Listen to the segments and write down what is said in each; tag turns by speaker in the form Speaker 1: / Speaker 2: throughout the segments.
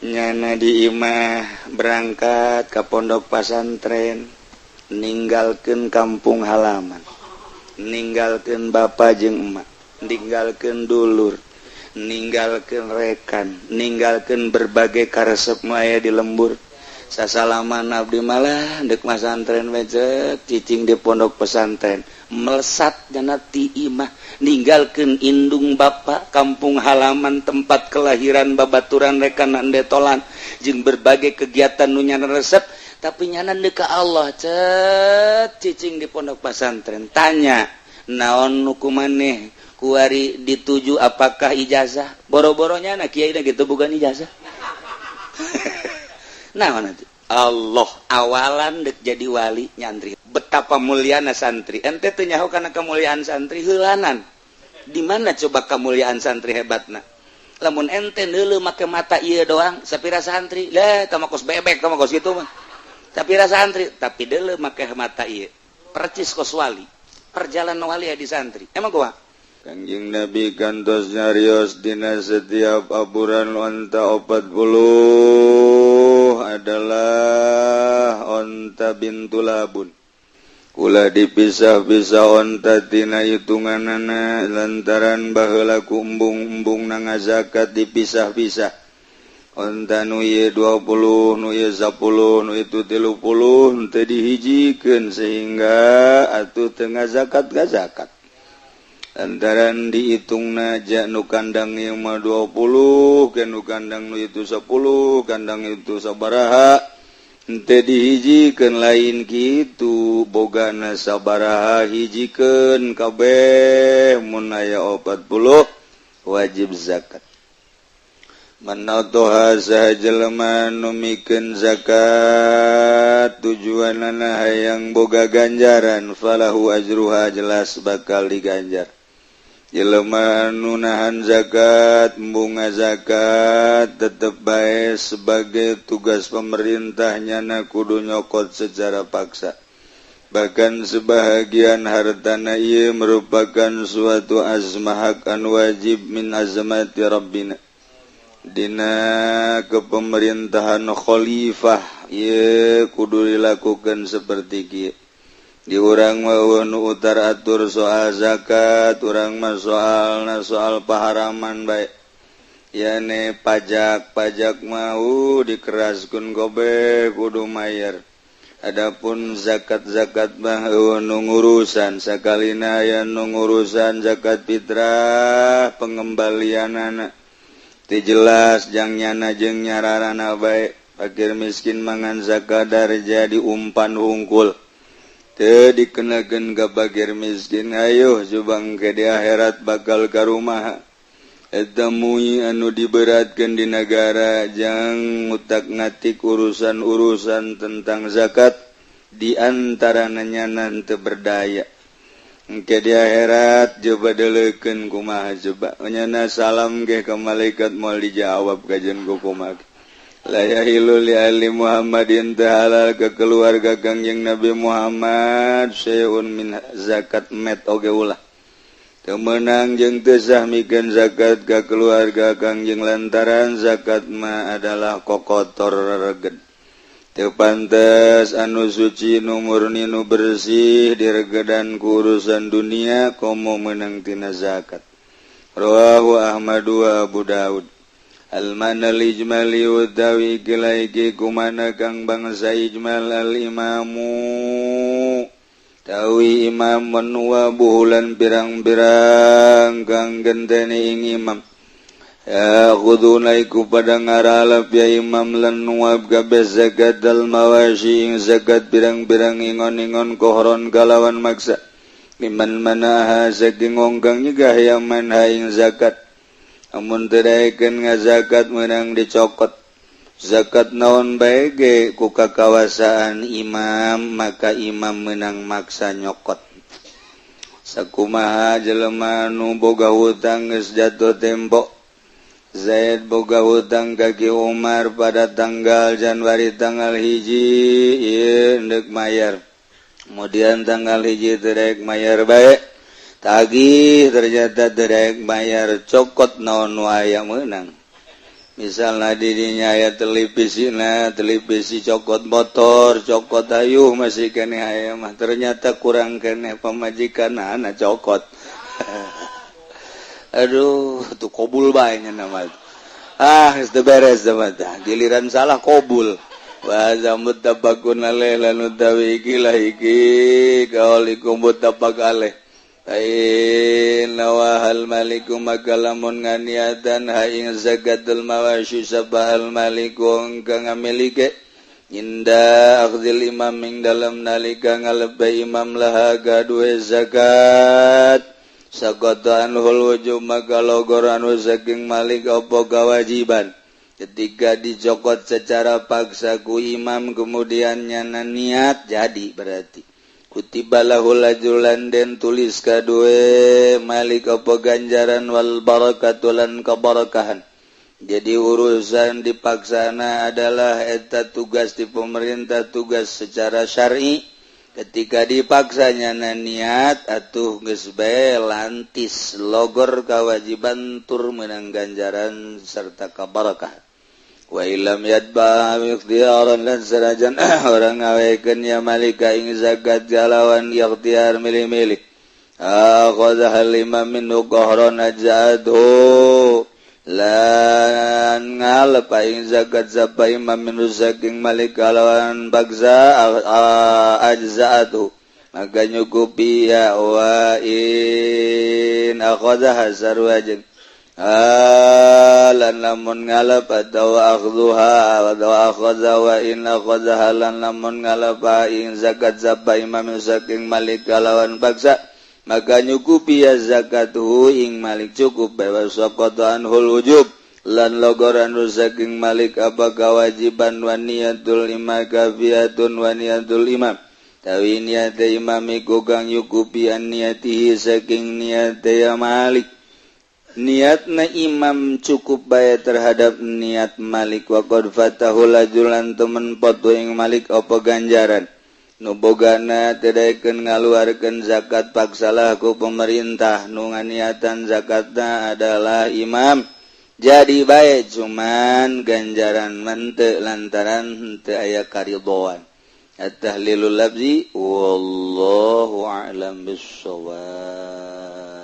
Speaker 1: Nyana di imah berangkat ke pondok pasantren, ninggalkan kampung halaman, ninggalkan bapak jeung emak, ninggalkan dulur, ninggalkan rekan, ninggalkan berbagai karesep maya di lembur. Sasalaman abdi malah dek masantren becet, cicing di pondok pesantren, melesat nyana ti imah, ninggalkan indung bapak, kampung halaman, tempat kelahiran, babaturan, rekan, detolan jeung berbagai kegiatan nu nyana resep, tapi nyana deuk ka Allah, cet, cicing di pondok pesantren. Tanya, naon nu maneh kuari dituju? Apakah ijazah? Boro-boronya na kiai gitu, bukan ijazah. Nah, nanti Allah awalan dek jadi wali nyantri. Betapa muliana santri. Ente teu nyaho kana kemuliaan santri heulanan di mana? Coba, kemuliaan santri hebatna, lamun ente neuleuh make mata ieu doang, sapira santri lah, tama kos bebek, tama kos gitu mah, sapira santri. Tapi deuleu make mata ieu, percis kos wali, perjalanan wali ya di santri. Emang gua
Speaker 2: Kangjeng Nabi kantos nyarios dina setiap aburan onta 40 adalah onta bintu labun. Kula dipisah-pisah onta tina hitunganana lantaran baheula ku embung-embung na ngazakat dipisah-pisah. Onta nu ieu 20, nu ieu 10, nu itu 30, teu dihijikeun sehingga atuh teu ngazakat ngazakat. Lantaran dihitung naja, nu kandang ieu mah 20 ke, nu kandang nu itu 10, kandang itu sabaraha, henteu dihijikeun. Lain kitu, bogana sabaraha hijikeun kabeh. Mun aya 40 wajib zakat. Manautoha, saha jelema nu mikeun zakat tujuanana hayang boga ganjaran, falahu ajruha, jelas bakal diganjar. Jelema nu nahan zakat, bunga zakat, tetep bae sebagai tugas pemerintahnya na kudu nyokot secara paksa. Bahkan sebahagian hartana ieu merupakan suatu azmah hak anu wajib min azmati rabbina. Dina kepemerintahan khalifah ye kudu dilakukan seperti kieu. Di urang mah nu utar atur soal zakat, urang mah soalna soal paharaman bae, yane pajak. Pajak mau dikeraskeun, gobe kudu mayar. Adapun zakat-zakat mah nu ngurusan. Sakalina aya nu ngurusan zakat fitrah, pengembalianana teu jelas jang nyana jeung nyararana bae. Fakir miskin mangan zakadar jadi umpan hungkul, teu dikenakeun ka fakir miskin. Ayo coba, ke di akhirat bakal ka rumah eta mui anu diberatkan di negara jang ngutak ngatik urusan-urusan tentang zakat, di antara nyana teu berdaya. Engke di akhirat coba deleukeun kumaha. Coba nyana salam ge ka malaikat moal dijawab kajian ku kumaha. La yahilu li ali Muhammadin, teu halal ke keluarga Kangjeng Nabi Muhammad, syai'un min zakat, met oge ulah. Teu meunang jeung teu sah mikeun zakat ka keluarga Kangjeng lantaran zakat mah adalah kokotor rereged. Teu pantes anu suci, nu murni, nu bersih diregedan ku urusan dunia, komo meunang tina zakat. Rawahu Ahmad wa Abu Daud. Al-mana ijmali, utawi iki kumana kang bangsa ijmal, al-imamu tawi imam menua buhulan pirang-pirang kang genteni ing imam, ya khuduna iku pada ngaralap ya imam lan nuwab kabeh zakat al mawasyi ing zakat pirang-pirang ingon-ingon, kohron kalawan maksa, miman manaha saking ngongkang nyegah ya man ha ing zakat. Amun teu daekeun ngazakat, meunang dicokot zakat naon bae ge ku kakawasaan imam, maka imam menang maksa nyokot. Sakumaha jelema nu boga hutang geus jatuh tempo. Zaid boga hutang ka Ki Umar pada tanggal Januari tanggal 1, ieu ndek mayar. Kemudian tanggal 1 teu daek mayar bae, tagih, ternyata teu daek mayar, cokot naon nu aya meunang. Misalnya dirinya aya televisina, televisi cokot motor, cokot ayuh masih keneh aya mah ternyata kurang keneh pamajikan anak cokot. Aduh, tuh kobul bae nya nama. Ah, geus teu beres mah tah. Giliran salah kobul. Wa muttafaqun alaih lan utawi iki lah iki kaulikum muttafaq alaih. Aina wahal maliku maka lamun nganiatan ha ing zakatul mawashi sabahal maliku kang ngamilike inda akhdil imam ing dalam nalika ngalebay imam laha gaduhe zakat sakota anhul wujub maka logor anu saking malik apa kewajiban ketika dicokot secara paksa ku imam kemudian nyana niat jadi berarti kutiba lahul ajrulan den tulis kadue malik apa ganjaran wal barakatu lan keberkahan. Jadi urusan dipaksana adalah eta tugas di pemerintah, tugas secara syar'i. Ketika dipaksanya na niat atuh geus bae lantis logor kewajiban tur menang ganjaran serta keberkahan. Wa illam yadba ikhtiaran lan sanajan orang ngawekeun ya malika ing zakat jalawan ikhtiar milih-milih akhadha al imam minhu qahran ajadhu lan ngalep ing zakat sapa imam minhu saking malika lawan bagza ajzaatu maka nyukupi ya wa in akhadha sarwajin lan lamun ngalap atau akhdhuha atau akhadha wa in akhadha lan lamun ngalap ing zakat sapa imam saking malik kalawan paksa maka nyukupi ya zakatuhu ing malik cukup bebas saqata anhul wujub lan logoran saking malik apa kewajiban wa niyatul imam kafiyatun wa niyatul imam tawi niat imam iku kang nyukupi an niatihi saking niat ya malik. Niatna imam cukup bae terhadap niat malik wa qad fatahu lajulan temen potu ing malik apa ganjaran nu bogana teu daekeun ngaluarkeun zakat paksalah ku pemerintah nu nganiatan zakatna adalah imam jadi bae cuman ganjaran mente lantaran henteu aya karidhoan. At-tahlilul lafzi wallahu a'lam bissawab.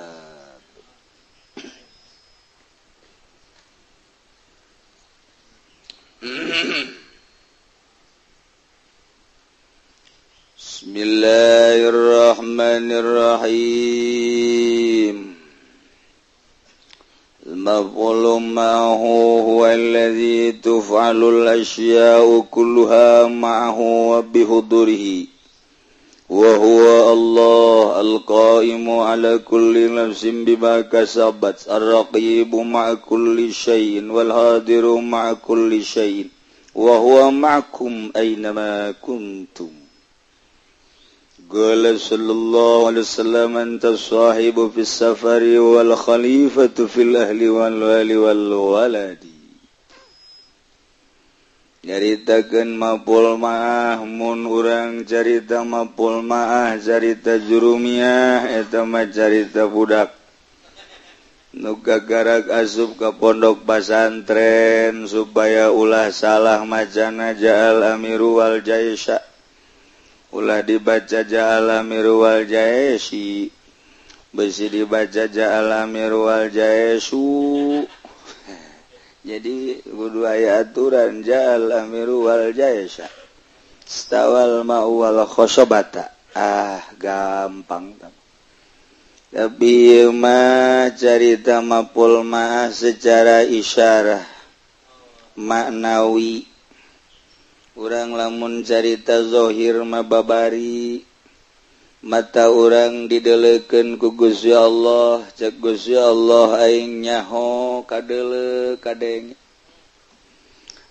Speaker 2: Bismillahirrahmanirrahim. Al-maf'ulu ma'ahu huwa alladhi tuf'alul ashya'u kulluha ma'ahu wa bihudurihi wa huwa Allah al-qa'imu ala kulli nafsin bima kasabat ar-raqibu ma'a kulli syai'in wal hadiru ma'a kulli syai'in wa huwa ma'akum aynama kuntum. Qala sallallahu alaihi wasallam anta sahibu fis safari wal khalifatu fil ahli wal wali wal waladi. Nyaritakeun mapul maah mun urang carita mapul maah carita jurumiah eta mah carita budak nu gagarak asup ka pondok pasantren supaya ulah salah macana ja'al amiru wal jaisha ulah dibaca ja'al amiru wal jaisi besi dibaca ja'al amiru wal jaisu. Jadi kudu aya aturan ja'al amiru wal jaisha stawal ma'u wal khosobata. Ah gampang tapi mah carita mapul mah secara isyarah maknawi. Urang lamun carita zahir mah babari mata urang didelekeun ku Gusti Allah, cek Gusti Allah aing nyaho kadeuleu kadenge,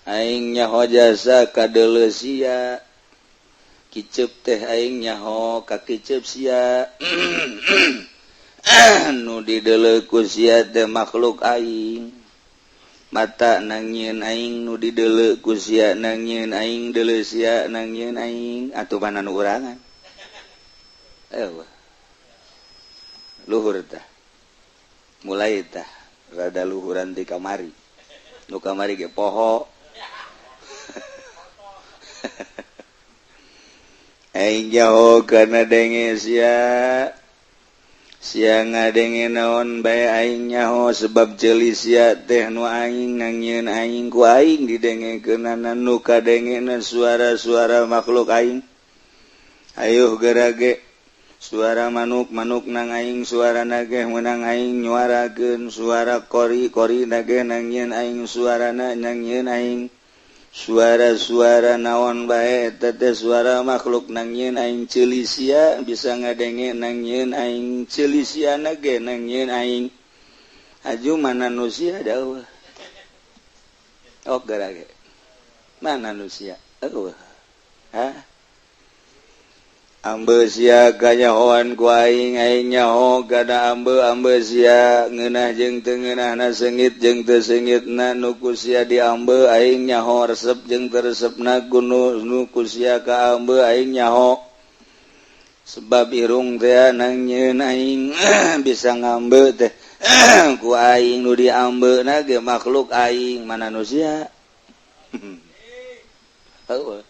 Speaker 2: aing nyaho jasa kadeuleu sia, kiceup teh aing nyaho ka kiceup sia. Nu dideuleu ku sia teh makhluk aing, mata nangieun aing nu dideuleu ku sia nangieun aing deuleu sia nangieun aing atuh mana nu urangan. Luhur tah mulai tah rada luhuran di kamari.
Speaker 1: Nu kamari ge poho. Aing nyaho kana denge sia. Sia ngadenge naon bae aing nyaho sebab ceuli sia teh nu aing nangieun aing ku aing didengekeunana nu kadengena suara-suara makhluk aing. Ayuh gerage suara manuk-manuk nang aing suara nageh menang aing nyuarakeun suara kori-kori nageh nangieun aing suarana nangieun aing suara-suara naon bae eta teh suara makhluk nangieun aing ceuli sia bisa ngadenge nangieun aing ceuli sia nage nangieun aing aju mana nu sia da eueuh ok gerage mana nu sia eueuh ha Ambe sia kanyahoan ku aing aing nyaho kana ambe ambe sia ngeunah jeung teu ngeunahna seungit jeung teu seungitna nu ku sia diambe aing nyaho resep jeung teu resepna ku nu ku sia ka ambe aing nyaho sebab irung teh nangieun aing bisa ngambe teh ku aing nu diambeuna ge makhluk aing mana nu sia heueuh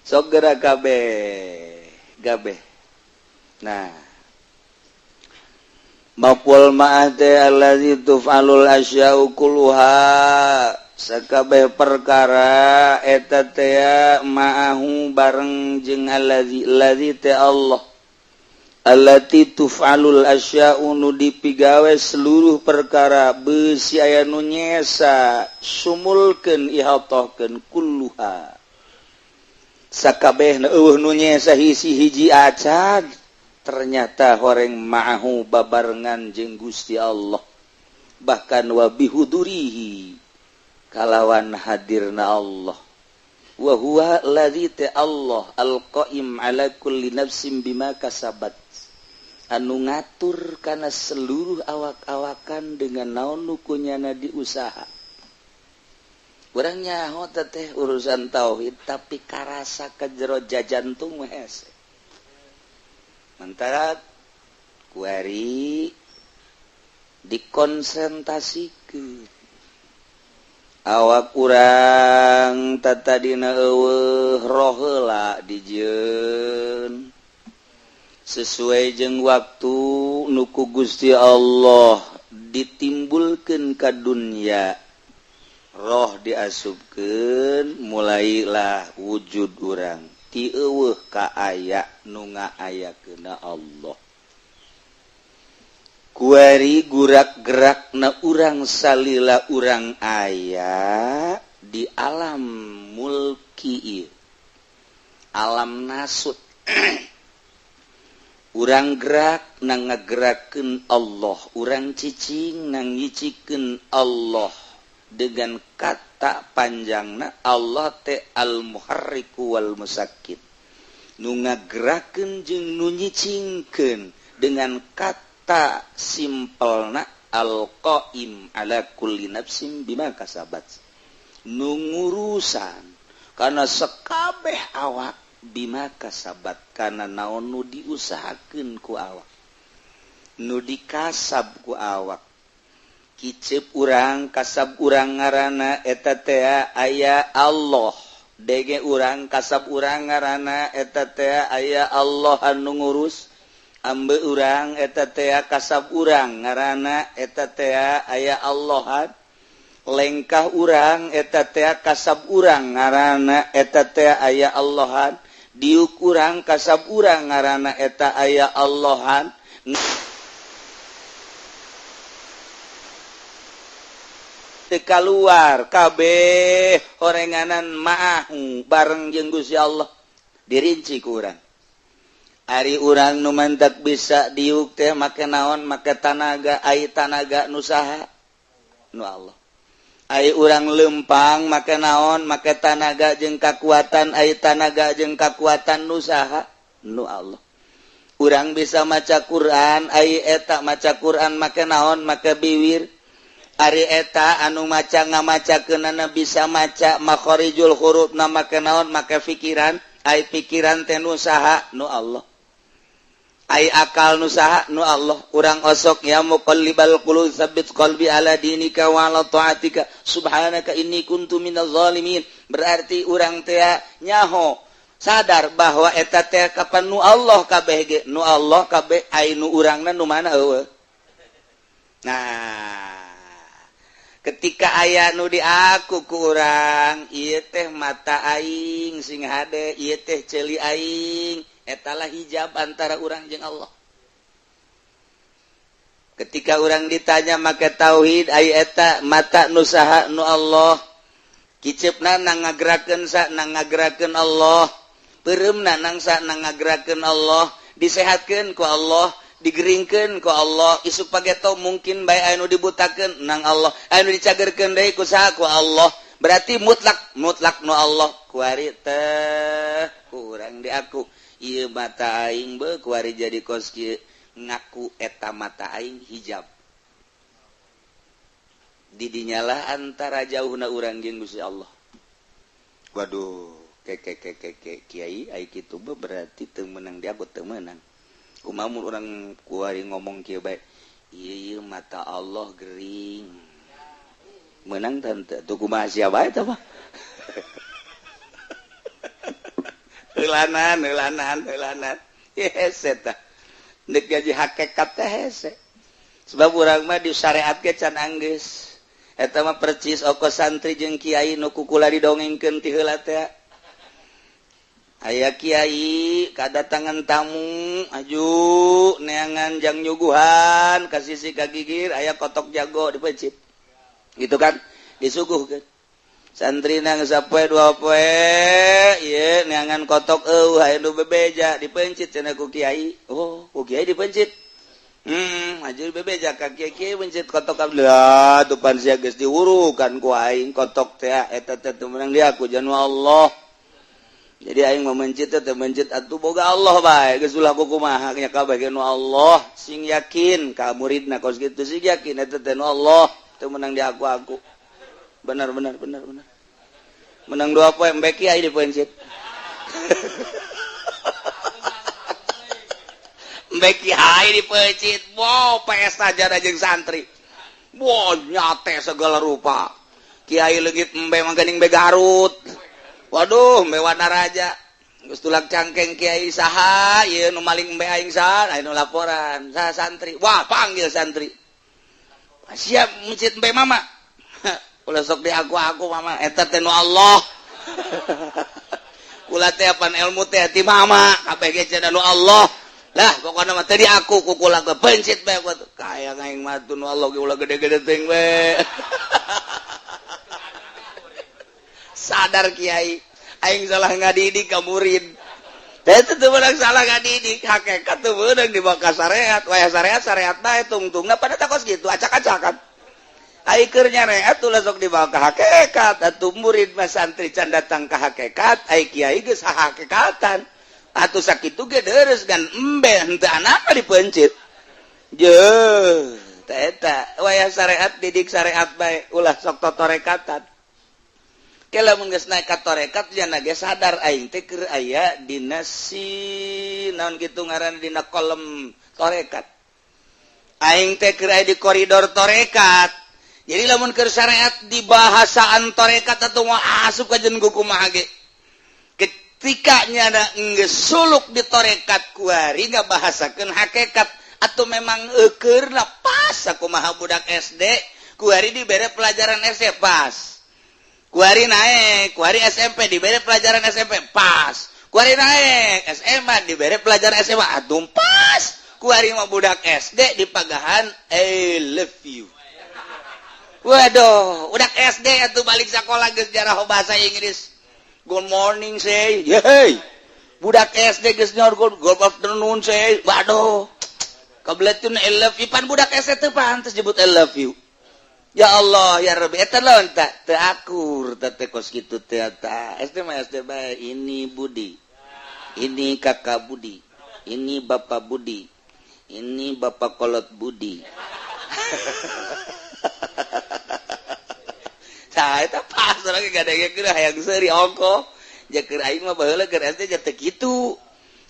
Speaker 1: sok gerak kabeh gabeh. Nah maqul ma'ate allazi tuf'alul asya'u kulluha sakabeh perkara eta teh ma'ahu bareng jeung allazi allazi teh Allah allati tuf'alul asya'u nu dipigawe seluruh perkara beusi aya nu nyesa sumulkeun ihatohkeun kulluha sakabeh eueuh nu nyesa hiji-hiji acan ternyata horeng ma'ahu babarengan jeung Gusti Allah bahkan wa bihudurihi kalawan hadirna Allah wa huwa allazi ta Allah alqaim ala kulli nafsin bima kasabat anu ngatur kana seluruh awak-awakan dengan naon nu kunyana diusaha. Urang nyaho teh urusan tauhid tapi karasa ka jero jajantung mah hese. Mentara kuari dikonsentrasikeun. Awak urang tatadina eueuh roh heula dijieun. Sesuai jeung waktu nu ku Gusti Allah ditimbulkeun ka dunya. Roh diasupkeun mulailah wujud urang ti eueuh ka aya nu ngaayakeunna Allah kuari gurak gerakna urang salila urang aya di alam mulki ieu alam nasut urang gerak na ngagerakeun Allah urang cicing na ngicikeun Allah dengan kata panjangna Allah teh al-muharriku wal musakkit nu ngagerakeun jeung nu nyicingkeun dengan kata simpelna al-qaim ala kulli nafsin bima kasabat nu ngurusan kana sekabeh awak bima kasabat kana naon nu diusahakeun ku awak nu dikasab ku awak kicep urang kasab urang ngaranna eta teh aya Allah dege urang kasab urang ngaranna eta teh aya Allah anu ngurus ambe urang eta teh kasab urang ngaranna eta teh aya Allah lengkah urang eta teh kasab urang ngaranna eta teh aya Allah diuk urang kasab urang ngaranna eta aya Allahan keluar kabeh horenganan ma'ahu bareng jeung Gusti Allah dirinci ku urang ari urang nu mantak bisa diuk teh make naon make tanaga ai tanaga nu saha nu Allah ai urang lempang make naon make tanaga jeung kakuatan ai tanaga jeung kakuatan nu saha nu Allah urang bisa maca Quran ai eta maca Quran make naon make biwir ari eta anu maca ngamacakeunana bisa maca makharijul huruf na make naon make pikiran ai pikiran teh nu saha nu Allah Ai akal nu saha nu Allah. Urang osok ya muqallibal qulub tsabbit qalbi ala dinika wa ala taatika subhanaka inni kuntu minaz zalimin. Berarti urang teh nyaho sadar bahwa eta teh kapan nu Allah kabeh ge nu Allah kabeh ai nu urangna nu mana eueuh. Nah, ketika aya nu diaku ku urang ieu teh mata aing sing hade, ieu teh ceuli aing, etalah hijab antara urang jeung Allah. Ketika urang ditanya make tauhid ai eta mata nu saha nu Allah, kiceupna nang ngagerakeun sa nang ngagerakeun Allah, peureumna nang sa nang ngagerakeun Allah, disehatkeun ku Allah, digeringkeun ku Allah, isuk pageto mungkin bae anu dibutakeun nang Allah, anu dicagerkeun deui ku saha ku Allah. Berarti mutlak mutlak nu Allah. Kuari teh kurang diaku ieu mata aing be kuari jadi kos kieu, ngaku eta mata aing hijab. Didinyalah antara jauhna urang jeung Gusti Allah. Waduh, ke ke ke ke ke kiai ai kitu be berarti teu meunang diaku teu meunang. Kumaha mun urang kuari ngomong kieu bae, ieu ieu mata Allah gering. Meunang teh tuh kumaha sia bae teh mah. Heulanan heulanan heulanan. Hese tah. Deuk gaji hakikat teh hese. Sebab urang mah disyariat ge can anggeus. Eta mah percis oko santri jeung kiai nu kukula didongengkeun ti heula teh. Aya kiai kadatangan tamu aju neangan jang nyuguhan ka sisi ka gigir aya kotok jago dipencit. Gitu kan disuguhkeun. Santri nang sapoe dua poe ieu neangan kotok eueuh aya nu bebeja dipencit cenah ku kiai. Oh, ku kiai dipencit. Aju bebeja ka kiai kiai pencit kotok abdullah tuh pan sia geus diwurukan ku aing kotok teh eta teh teu meunang di aku janu Allah. Jadi aing mah mencit teh mencit atuh boga Allah bae geus ulah kumaha nya kabeh nu Allah sing yakin ka muridna kos kitu sing yakin eta teh nu Allah teu meunang di aku-aku. Benar benar benar benar. Menang dua poe embe kiai dipencit. Embe kiai dipencit. Wow, pesta jada jeung santri. Wow, nyate segala rupa. Kiai leungit embe mah geuning be Garut. Waduh, embe Wanaraja. Geus tulak cangkeng kiai saha ieu nu maling embe aing saha, aya nu laporan saha santri. Wah, panggil santri. Siap mencit embe mama. Ulah sok di aku-aku mama eta teh nu Allah. Kula teh apan ilmu teh ti mama kabeh ge cenah nu Allah. Lah pokona mah teh di aku ku kula ge pencit bae kaya aing mah nu Allah ge ulah gede-gede teuing we. Sadar kiai aing salah ngadidik ka murid. Teh teu meunang salah ngadidik, hakikat teu meunang dibawa ka syariat. Waya syariat syariat bae tungtungna pada takos kitu acak-acakan. Ai keur nyareat ulah sok dibawa ka hakikat, atuh murid mah santri can datang ka hakikat, ai kiai geus hakikatan. Atuh sakitu ge deres gan embe henteu anaka dipencit. Jeuh, teh eta waya syariat didik syariat bae ulah sok totorekatan. Ke lamun geus naik ka torekat nya ge sadar aing teh keur aya dina si naon kitu ngaranna dina kolom torekat. Aing teh keur aya di koridor torekat. Jadi lamun keur syariat di bahasaan torekat atau mau asup ka jeung kumaha ge. Ketika nyana geus suluk di torekat kuari ngabahasakeun hakikat atau memang eukeurna pas sakumaha budak SD kuari dibere pelajaran SD pas. Kuari naik, kuari SMP dibere pelajaran SMP pas. Kuari naik SMA dibere pelajaran SMA atuh pas. Kuari mah budak SD dipagahan I love you. Waduh, udah SD atuh balik sekolah geus jarah bahasa Inggris. Good morning say. Yeay. Budak SD geus nyaur good afternoon say. Waduh. Kabeletun I love you pan budak SD teu pantes nyebut I love you. Ya Allah, ya Rabbi eta lawan teh teu akur teh teh kos kitu teh eta. SD mah SD bae, ini Budi. Ini kakak Budi. Ini bapak Budi. Ini bapak kolot Budi. Nah, eta pas lagi gadegekeun hayang seuri ongkoh. Ja keur aing mah baheula keur SD ja teu kitu.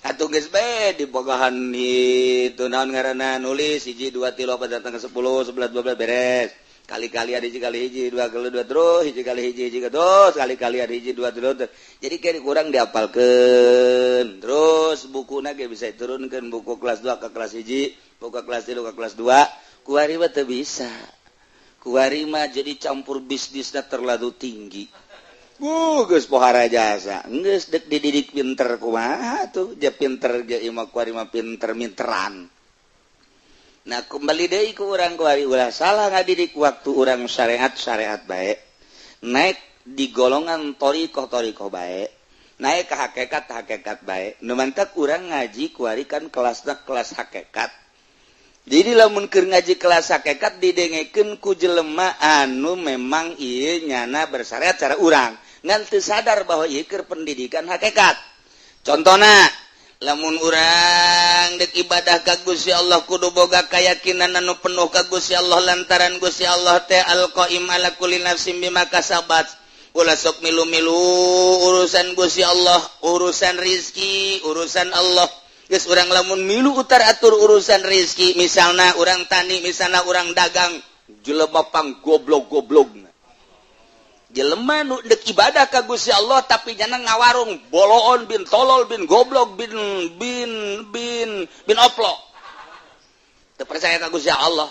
Speaker 1: Atuh geus bae dibogahan itu naon ngaranna, nulis 1 2 3 4 datang ke 10 11 12 beres. Kali-kali ada hiji kali hiji dua kali dua, terus hiji kali hiji hiji, terus kali-kali ada hiji dua, terus. Jadi kayak kurang diapalkeun terus, bukuna ge bisa diturunkeun, buku kelas 2 ke kelas hiji, buku kelas 3 ke kelas 2. Kuari mah teu bisa, kuari mah jadi campur bisnisnya terlalu tinggi. Geus pohara jasa, geus dek dididik pinter kumaha tuh dia pinter ge imah kuari mah pinter minteran. Nah, kembali deui ku urang kuari, ulah salah ngadidik. Waktu urang syariat syariat bae, naik di golongan thoriqoh thoriqoh bae, naik ke hakikat hakikat bae. Nu mantak urang ngaji kuari kan kelasna kelas hakikat. Jadi lamun keur ngaji kelas hakikat didengekeun ku jelema anu memang ieu nyana bersyariat cara urang, ngan teu sadar bahwa ieu keur pendidikan hakikat. Contohna, lamun urang dek ibadah ka Gusti Allah kudu boga keyakinan anu penuh ka Gusti Allah, lantaran Gusti Allah teh al-qaim ala kulli nafsin bima kasabat. Ulah sok milu-milu urusan Gusti Allah, urusan rizki urusan Allah. Geus urang lamun milu utar atur urusan rizki, misalna urang tani, misalna urang dagang, jelema pang goblok-goblok. Jelema nu dek ibadah ka Gusti Allah tapi nyana ngawarung, boloon bin tolol bin goblok bin bin bin bin oplo, teu percaya ka Gusti Allah.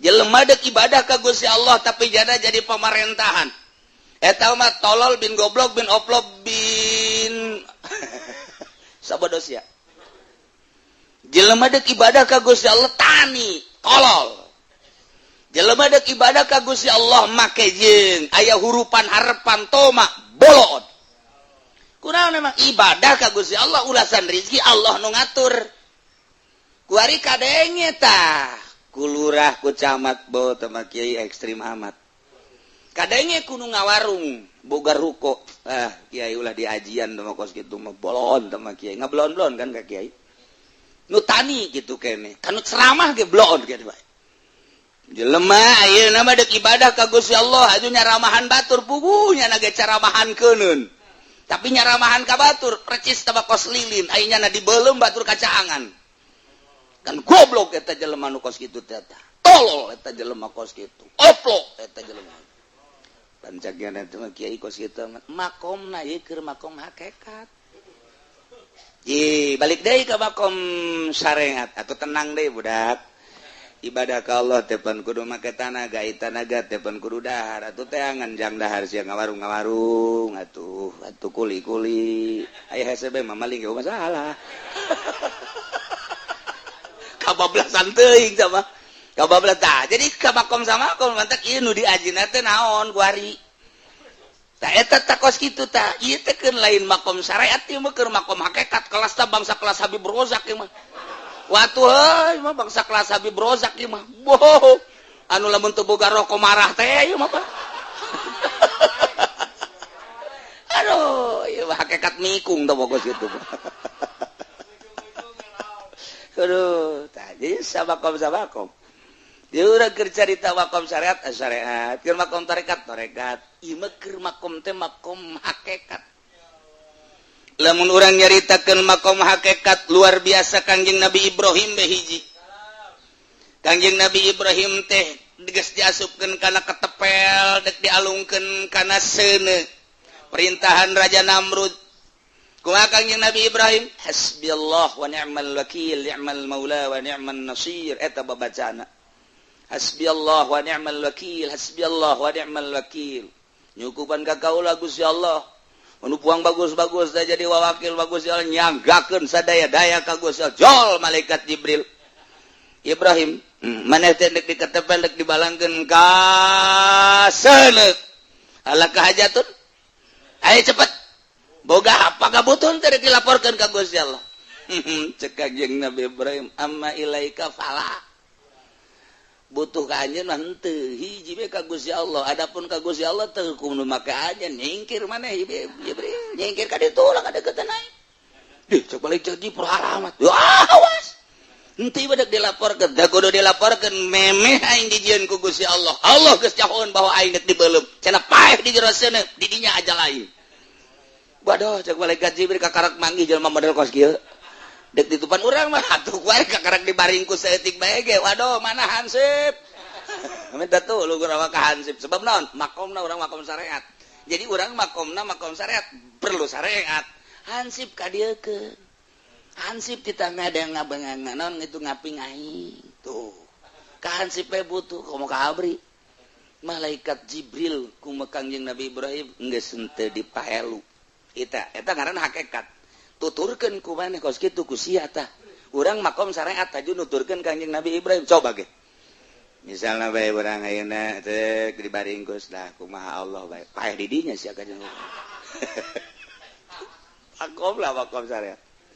Speaker 1: Jelema dek ibadah ka Gusti Allah tapi nyana jadi pemerintahan, eta mah tolol bin goblok bin oplo bin sabodos ya. Jelema dek ibadah ka Gusti Allah tani, tolol. Jelema dek ibadah ka Gusti Allah make jeung aya hurupan harepan toma, boloon. Kunaon? Memang ibadah ka Gusti Allah ulasan rizki Allah nu ngatur. Kuari kadenge tah ku lurah, ku camat, bo tama kiai ekstrim amat. Kadenge kudu ngawarung, boga ruko. Ah, kiai ulah diajian teh kos kitu mah, bolon tama kiai. Ngablon-blon kan ka kiai. Nu tani gitu kene, kanu ceramah ge bloon gitu bae. Jelema ayeuna mah dek ibadah ka Gusti Allah aju nyaramahan batur, puguh nya ge caramahan keuneun. Tapi nyaramahan ka batur percis taba kos lilin, aya nyana dibeuleum batur kacaangan. Kan goblok eta jelema nu kos kitu teh, tolol eta jelema kos kitu, oplok eta jelema. Pancagna eta mah kiai kos kitu makomna ieu keur makom hakikat. Ye, balik deui ka makom syariat atau tenang deui budak. Ibadah ka Allah teh pan kudu make tanaga, tanaga teh pan kudu dahar atuh, teangan jang dahar sia ngawarung-ngawarung atuh, atuh kuli-kuli. Aya hese bae mah maling ge masalah. Kabablasan teuing sama kabablas tah. Jadi ka makom sama makom mantak ieu nu diajina teh naon kuari tah, eta tah kos kitu tah. Ieu teh keun lain makom syariat, ieu mah keur makom hakikat, kelas tah bangsa kelas Habib Rozak ieu mah. Watu heuy mah bangsa kelas Habib Rozak ieu mah. Boh, anu lamun teu boga rokok marah teh ieu mah, Pak. Aduh, ieu mah hakikat mikung tah kos kitu. Aduh, tadi sabakom sabakom. Dia urang keur carita makom syariat, eh, syariat, keur makom tarekat, tarekat. Ieu mah keur makom teh makom hakikat. Lamun urang nyaritakeun makom hakikat luar biasa, Kangjeng Nabi Ibrahim be hiji. Kangjeng Nabi Ibrahim teh geus diasupkeun kana ketepel, dek dialungkeun kana seuneu. Perintahan Raja Namrud. Kumaha Kangjeng Nabi Ibrahim? Hasbiyallah wa ni'mal wakil, ni'mal maula wa ni'man nasir. Eta babacana. Hasbiyallah wa ni'mal wakil, hasbiyallah wa ni'mal wakil. Nyukupan ka kaula Gusti Allah. Anu buang bagus-bagus dah jadi wawakil bagus Allah, nyanggakeun sadaya-daya ka Gusti Allah. Jol malaikat Jibril. Ibrahim, maneh teh dek diketepel, dek dibalangkeun ka seuneu. Alaka hajatun? Ayo cepet. Boga apa kabutuhan teh dilaporkeun ka Gusti Allah. Cek Kanjeng Nabi Ibrahim, amma ilaika fala. Butuh ka anjeun mah henteu, hiji we ka Gusti Allah. Adapun ka Gusti Allah teu kudu make anjeun, nyingkir maneh Jibril, nyingkir ka ditu lah ka deuketan aing. Dih, cek balik cek Jibril alamat. Wah, awas. Henteu badak dilaporkeun, da kudu dilaporkeun memeh aing dijieun ku Gusti Allah. Allah geus nyahoeun bahwa aing dek dibeuleum. Cenah paeh di jero seuneu, di dinya aja lain. Waduh, cek malaikat Jibril, kakarak manggih jelema model kos kieu. Dek ditupan urang mah atuh kuari kakarak dibaringkus saeutik bae ge. Waduh, mana hansip? Minta tuh lu urang ka hansip, sebab naon? Makomna urang makom syariat. Jadi urang makomna makom syariat, perlu syariat. Hansip ka dieu ke. Hansip kita ada yang ngabengan naon itu ngaping aing. Tuh. Ka hansip we butuh komo ka abri. Malaikat Jibril ku Kangjeng Nabi Ibrahim geus henteu dipaelu. Eta eta ngaranna hakikat. Tuturkeun ku maneh kos kitu ku sia tah. Urang makom syariat aju nuturkeun Kangjeng Nabi Ibrahim, coba ge. Misalnya bae urang ayeuna teh dibaringkus dah kumaha Allah bae. Paeh di dinya sia kanjeng. Makom lah makom syariat.